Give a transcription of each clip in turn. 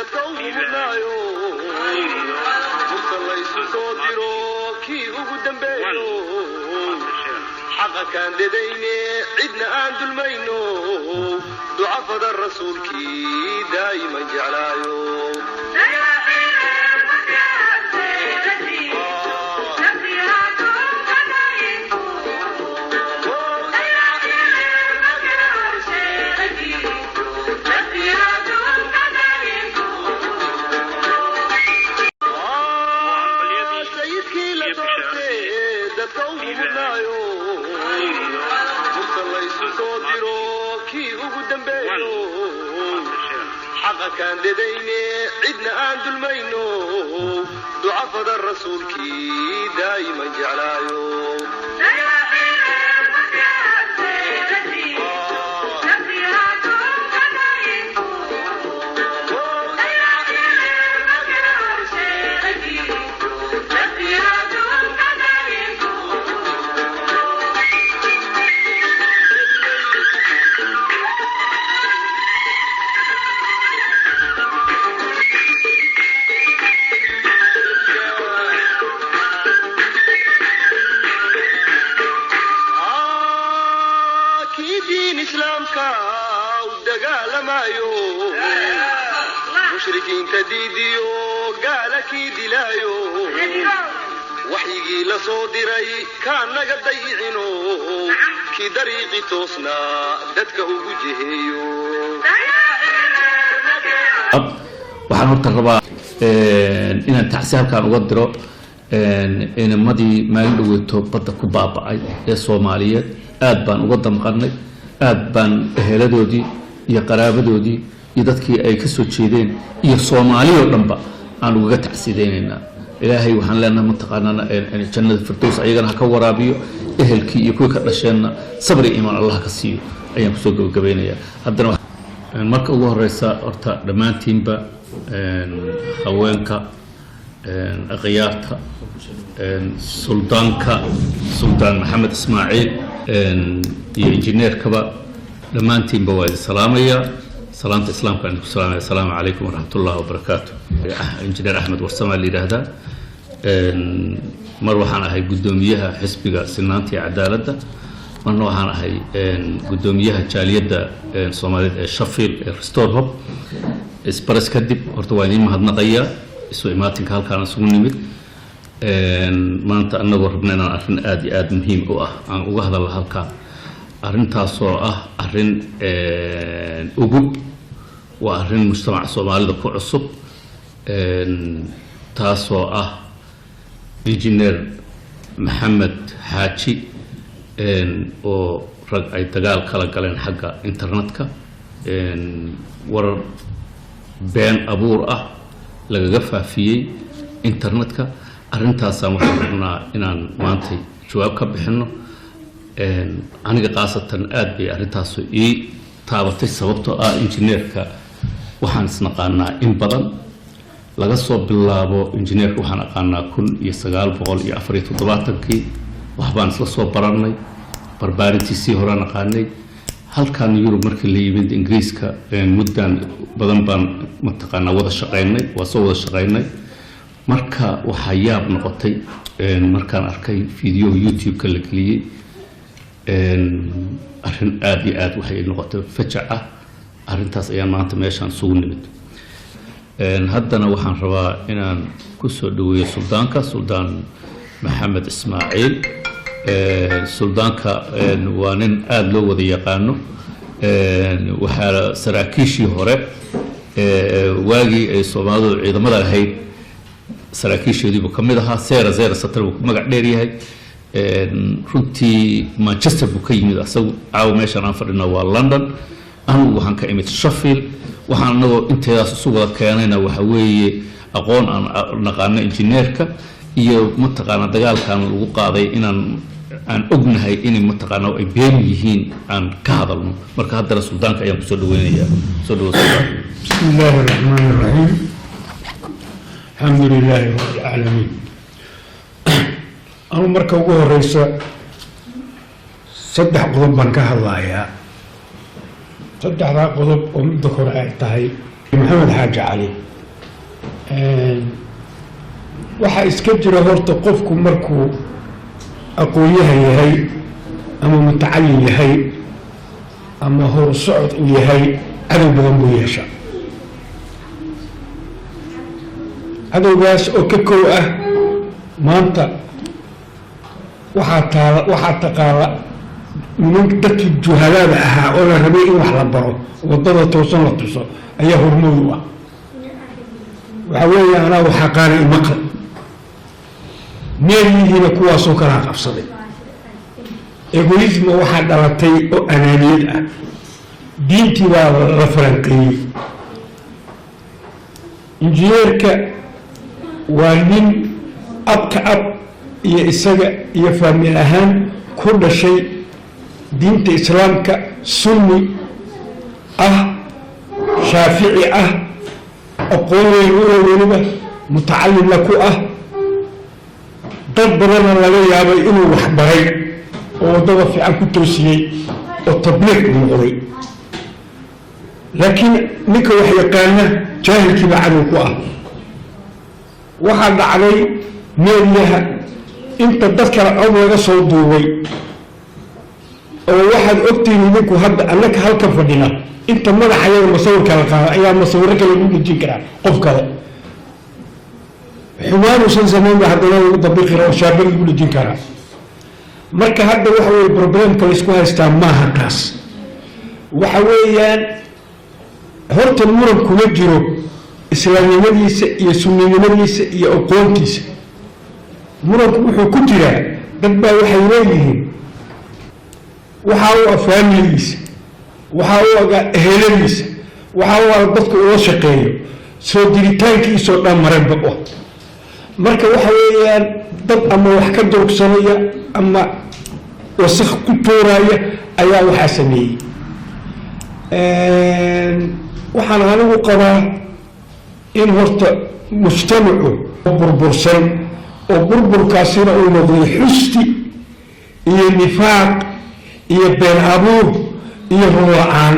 Dadka ugu mudnaayo, murta laysu soo diro kii ugu dambeeyo, xaqa kaan dedayne, cidna aan dulmayno, ducafada rasuulkii daa'iman jeclaayo. Sayidkii la doortee, dadka ugu mudnaayo, murta laysu soo diro kii ugu dambeeyo, xaqa kaan dedayne, cidna aan dulmayno, ducafada rasuulkii daa'iman jeclaayo. Kii diin islaamka u dagaalamayo, mushrikiinta diidiyo, gaala kii dilaayo, waxyigii la soo diray kaa naga dayicino, kii dariiqi toosnaa dadka ugu jiheeyo. Waxaan horta rabaa inaan tacsi halkaan uga diro inamadii maalin dhaweeto badda ku baaba'ay ee Soomaaliyeed. Aad baan uga damqannay, aad baan eheladoodii iyo qaraabadoodii iyo dadkii ay ka soo jeedeen iyo Soomaali oo dhanba aan ugaga tacsidaynaynaa. Ilaahay waxaan leenahay, mataqaanaa, jannada firdows ayagana ha ka waraabiyo, ehelkii iyo kuwii ka dhasheenna sabri iimaan Allah ka siiyo ayaan kusoo gabagabaynayaa. Haddana marka ugu horeysa, horta dhammaantiinba, haweenka, akhyaarta, suldaanka, Suldaan Maxamed Ismaaciil iyo injineerkaba, dhammaantiinba waa idin salaamaya. Salaamta islaamka aan idinku salaamaya. Asalaamu calaykum waraxmat ullahi wabarakaatu. Injineer Axmed Warsamaa la yidhaahdaa. Mar waxaan ahay guddoomiyaha Xisbiga Sinaanta iyo Cadaaladda, marna waxaan ahay guddoomiyaha jaaliyadda Soomaaliyeed ee Sheffield ee Restore Hope. Isbaras kadib, horta waa idiin mahadnaqayaa isu imaatinka halkaan isugu nimid maanta, annagoo rabna inaan arrin aada iyo aada muhiim u ah aan uga hadalno halkaan. Arrintaasoo ah arrin ugub, waa arrin mujtamaca Soomaalida ku cusub, taasoo ah Injineer Maxamed Xaaji oo rag ay dagaal kala galeen xagga internetka, warar been abuur ah lagaga faafiyey internetka. Arrintaasaan waxaan rabnaa inaan maantay jawaab ka bixino. Aniga khaasatan aad bay arrintaasu ii taabatay, sababtoo ah injineerka waxaan isnaqaanaa in badan. Laga soo bilaabo, injineerka waxaan aqaanaa 1974-kii. Waxbaan isla soo baranay, barbaarintiisii horaan aqaanay. Halkan Yurub markii la yimid, Ingiriiska, muddan badan baan mataqaanaa wada shaqaynay, waa soo wada shaqaynay. Marka waxaa yaab noqotay markaan arkay video YouTube-ka la geliyey, arrin aada iyo aad waxay noqotay fajac ah. Arrintaas ayaan maanta meeshaan isugu nimid. Haddana waxaan rabaa inaan ku soo dhaweeyo suldaanka, Suldaan Maxamed Ismaaciil. Suldaanka waa nin aada loo wada yaqaano. Waxaa saraakiishii hore, waagii ay Soomaalidu ciidamada lahayd, saraakiisheediibuu ka mid ahaa. Seera Zera Satar buu ku magac dheer yahay. Runtii Manchester buu ka yimid asagu. Caawa meeshaan aan fadhina waa London, anigu waxaan ka imid Sheffield. Waxaan anagoo inteedaas isu wada keenayna waxa weeye aqoon aan naqaano injineerka iyo mataqaana dagaalkan lagu qaaday inaan aan ognahay inay mataqaana ay been yihiin aan ka hadalno. Marka haddana suldaanka ayaan kusoo dhaweynayaa. Soo dhawo, suldaan. بسم الله الرحمن الرحيم، الحمد لله رب العالمين. Anu marka ugu horeysa saddex qodob baan ka hadlayaa. Saddexdaa qodob oo midda hore ay tahay Maxamed Xaaji Cali. Waxaa iska jira horta qofku markuu aqoon-yahan yahay ama mutacallim yahay ama horusocod uu yahay, cadow badan buu yeeshaa. Cadowgaas oo ka kow ah maanta waxaa taala, waxaa taqaala niman dadkii juhalaada ahaa oo la rabay in wax la baro, wadada toosan la tuso, ayaa hormood u ah. Waxaa weeye anaa waxaa qaana imaqal meelihiina kuwaasoo kalaa qabsaday. Egoism waxaa dhalatay oo anaaniyad ah. Diintii baa la falanqeeyey. Injineerka waa nin abka ab iyo isaga iyo faamil ahaan ku dhashay diinta Islaamka, Sunni ah, Shaafici ah, aqoon weyn ula, weliba mutacalimna ku ah, dad badanna laga yaabay inuu waxbaray oo waddada fiican ku toosiyey oo tabliiq noqday. Laakiin ninka wax yaqaana jaahilkiiba cadow ku ah. Waxaa dhacday meediyaha inta dad kale cod laga soo duubay oo waxaad ogtihiin idinku hadda annaka halkan fadhina, inta madaxayaga masawir kala qaada ayaa masawiro kale lagu dhejin karaa. Qof kale xumaanuusan samayn ba haddana lagu dabiqi oo shaaba lagu dhejin karaa. Marka hadda waxa weye problemka laysku haystaa maaha taas. Waxa weeyaan horta muran kuma jiro islaamnimadiisa iyo sunninimadiisa iyo aqoontiisa. Muranku wuxuu ku jiraa dad baa waxay leeyihiin waxaa u ah faamiligiisa, waxaa u aga eheladiisa, waxaa u ah dadka ula shaqeeyo, soo jiritaankiisoo dhan maragba u ah. Marka waxa weeyaan dad ama wax ka durugsanaya ama wasakh ku tuuraya ayaa waxaa sameeyey. Waxaan anigu qabaa in horta mujtamacu burbursan oo burburkaasina uu noqday xusti iyo nifaaq iyo been abuur iyo run la-aan.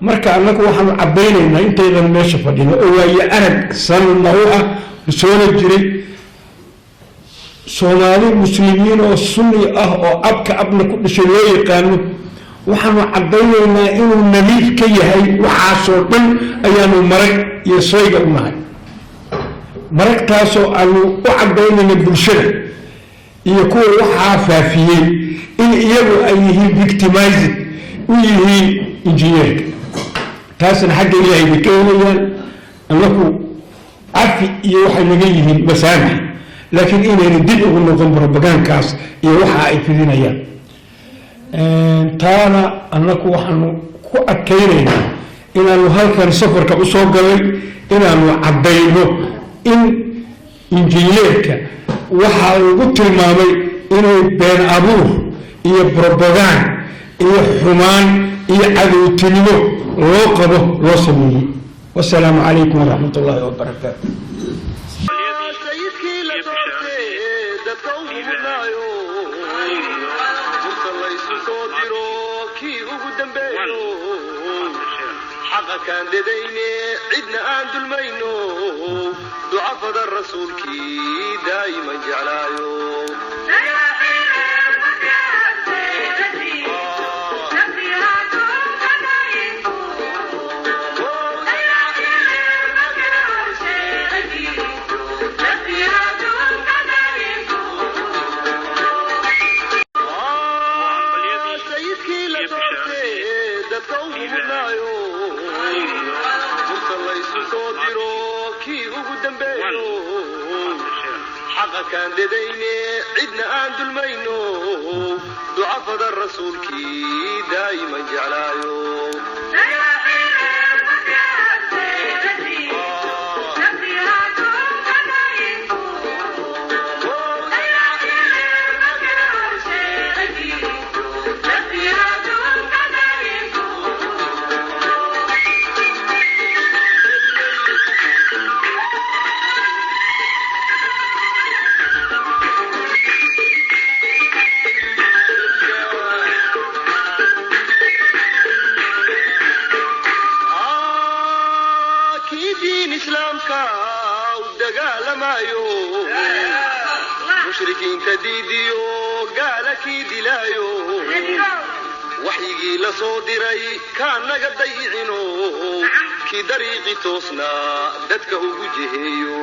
Marka annagu waxaanu caddaynaynaa intaydan meesha fadhino oo waayo arag sanadna u ah soona jiray Soomaali Muslimiin oo Sunni ah oo abka abna ku dhashay loo yaqaano, waxaanu caddaynaynaa inuu nadiif ka yahay waxaasoo dhan. Ayaanu marag iyo shayga u nahay, maragtaasoo aanu u caddaynayna bulshada iyo kuwa waxaa faafiyey in iyagu ay yihiin victimized u yihiin injineerka. Taasna xagga Ilaahay bay ka helayaan. Annaku cafi iyo waxay naga yihiin masaamax, laakiin inayna dib ugu noqon propagankaas iyo waxa ay fidinayaan. Taana annaku waxaanu ku adkaynaynaa inaanu halkan safarka usoo galay inaanu caddayno in injineerka waxaa lagu tilmaamay inay been abuur iyo propaganda iyo xumaan iyo cadowtinimo loo qabo loo sameeyey. Wasalaamu calaykum waraxmat ullaahi wabarakaatu. Sayidkii la doortee dadka ugu mudnaayo, murta laysu soo diro kii ugu dambeeyo, xaqa kaan dedayne cidna aan dulmayno, ducafada rasuulkii daa'iman jeclaayo. Sayidkii la doortee dadka ugu mudnaayo, murta laysu soo diro kii ugu dambeeyo, xaqa kaan dedayne cidna aan dulmayno, ducafada rasuulkii daa'iman jeclaayo. Dagaalamaayo, mushrikiinta diidiyo, gaala kii dilaayo, waxyigii la soo diray kaa naga dayicino, kii dariiqi toosnaa dadka ugu jiheeyo.